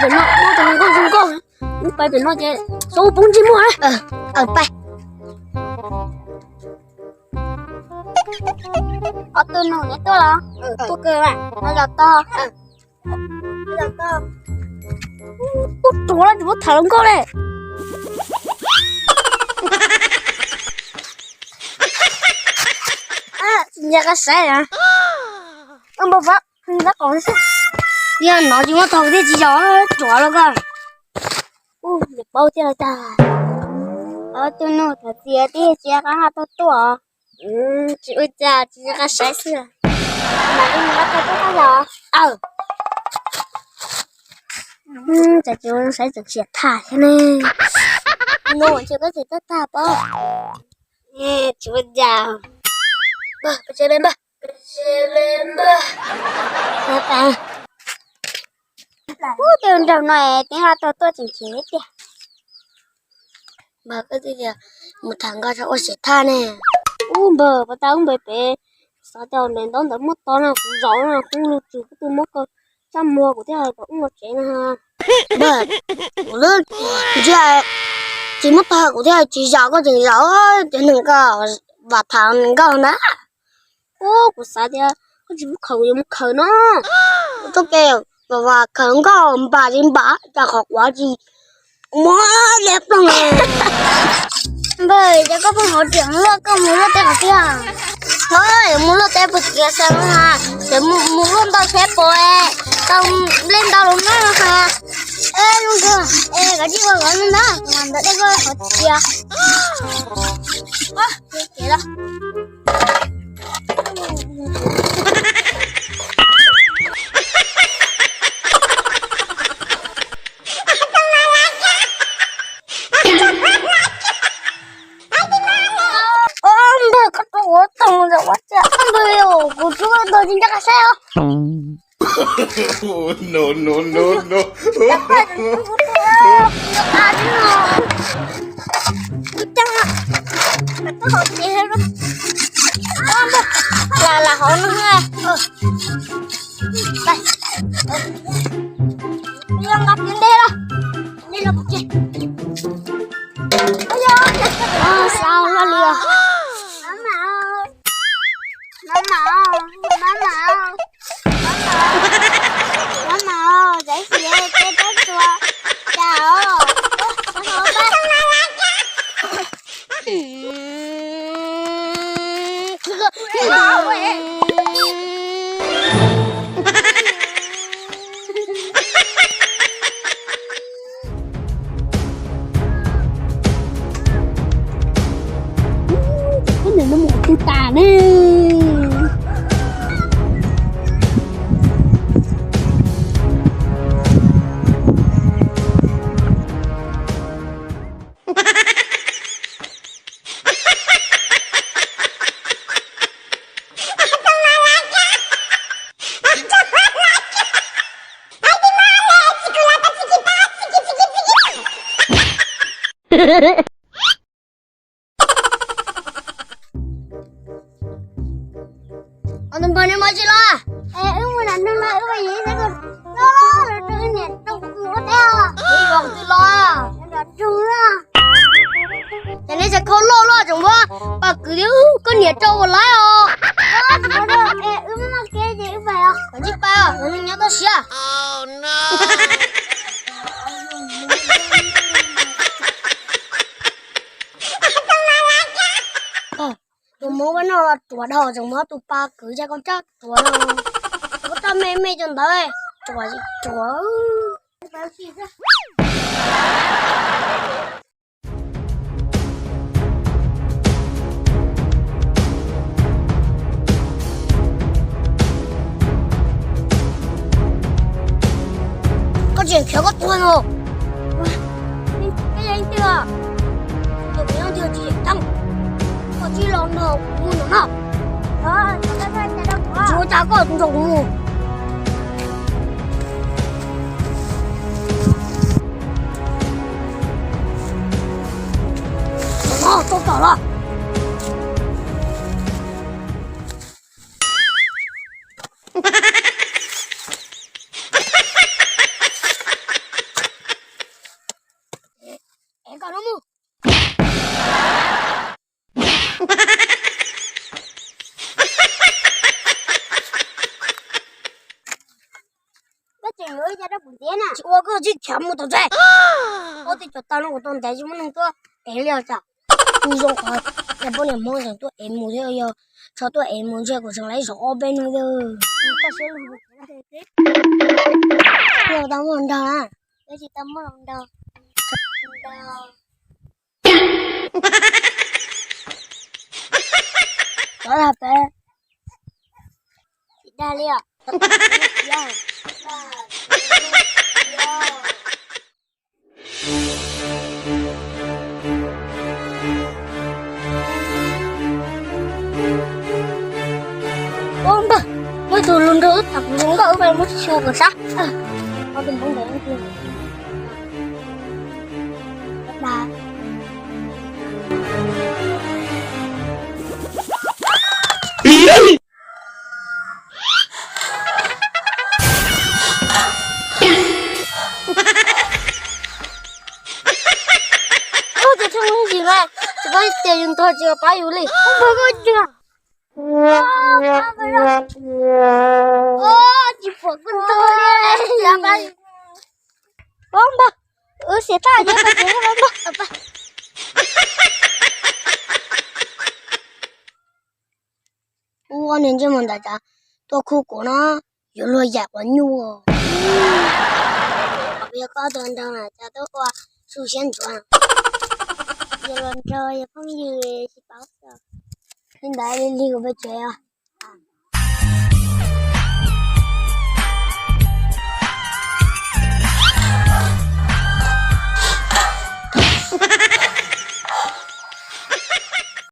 Pem no muaj tus hluas nkauj zoo nkauj, wb pais pem no ces xyov puas poob ntsej muag. Pais. Ob tug nus neb tuaj los? Tuaj kawg mas, no los tog. Ub, ruam los tsis muab tham hluas nkauj li. Tsis nco qab saib. Npawg Fab, npawg Fab, yog no tsis muab tog kuv thiaj tsis yos, ruam los koj. Ub, nws paub thiab los cas. Ob tug nus thov txim, twb tsis nco qab tuaj tuaj. Tsis ua cas, tsis nco qab saib xwb. Mas nco qab tuaj tuaj los. Aw. Tsam tsis ua zoo saib tseem xiam tham thiab ne. Nus, tsis koj txiv tag tag pob. Tsis ua cas. Npawg, pais tsev npawg. Ub, tej nraug no es tib nqa tau tuaj tseem chim tiag. Npawg, koj twb tias mus tham nkauj tso ua xiam thaj ne. Ub npawg, puas tas wb npawg pem, xav tias npawg ntaub ntawd muab tog no kuv zaum no kuv lug tswm kuv twb muab koj tsaj muag kuv thiaj hais kom wb mus tsev no. Npawg, kuv lub ntsia tsis muab tog kuv thiaj tsis zaum, koj tseem zaum ces neeg koj vam tham nkauj ntag. Ub, kuv xav tias koj tsis pub khaws kuv yuav mus khaws no. Kuv txoj kev vam khaws nkauj npam li npam cas qhov quav tsis muab liab ploog. Npawg, ces koj pheej hauv riam luaj, koj mus luaj teb qhov twg? Mus luaj teb puag tim kiag sab no ha, ces mus luaj ntau tsheb pos, tau nplej ntau los noj no ha. Zoo kawg, es koj tsis ua koj ntawd, ntawd dej koj qhov tias. Kev los. Npawg, koj tau ua tau ntawm ua cas npawg, kuv tsuas ntawd tsis nco qab saib os. Lam hauv no. Nqa kiag dej los, dej los pov tseg. Xav loj li os. Koj niam no mus twg tas ne. Tus npawg, neb mus tsis los? Es wb mus nram nroog los, wb mus yim, los rau wb niam rau kuv ua teb os. Los kuv twb los. Ces neb tseem khau loj loj tseem muab paj kwv thiab koj niam rau ua laib os. Wb muaj kev ces wb pais os. Koj tsis pais os, nyob toj siab. Tus muab no ruam dhau, tseem muab tus paj kwv coj koj tsaj ruam no. Koj tsaj me me cov ntawd, ruam ruam. Koj tseem khiav koj tuag no. Koj yog leej twg? Tus kuv yog tus tsis tseem ceeb. Koj tsis los nrog kuv mus no. Tsis ua cas, koj nrog kuv mus. Tau tom los. Tsis ua koj tsis khiav mus tom tsev. Ob tij cov tag no kuv tau ntev tsis muaj neeg tuaj ev li os. Kuv zoo qhov yog poj niam Hmoob tseem tuaj ev mus thiab, yog tsov tuaj ev mus ntshe kuv tseem laib zov ob peb hnub xwb. Yog tau muaj nrog na. Tsis tau muaj nrog. Cov dag peb. Tsis dag li os. Ua npawg, muaj tus hluas nraug twb tham kuv zoo nkauj, wb pais muab tsis tshua kom sab. Ob tug npawg ntawd. Ub, ces tsis muaj ib tug mas, tsis paub tias yus ntog tsis pab yus li. Ub, npawg koj tsis tsis pom koj ntog li. Ub npawg, wb xiam tag ces pais tsev npawg. Ub, ob niag ntsej muag ntawd cas tuaj khub kuv no, yuav luag yam quav nyuj. Yog koj tus nraug na cas tuaj ua su siab ntsuav. Yog luag nraug yog phooj ywg tsis paub xyov. Li ntawd li lig kuv pais tsev os.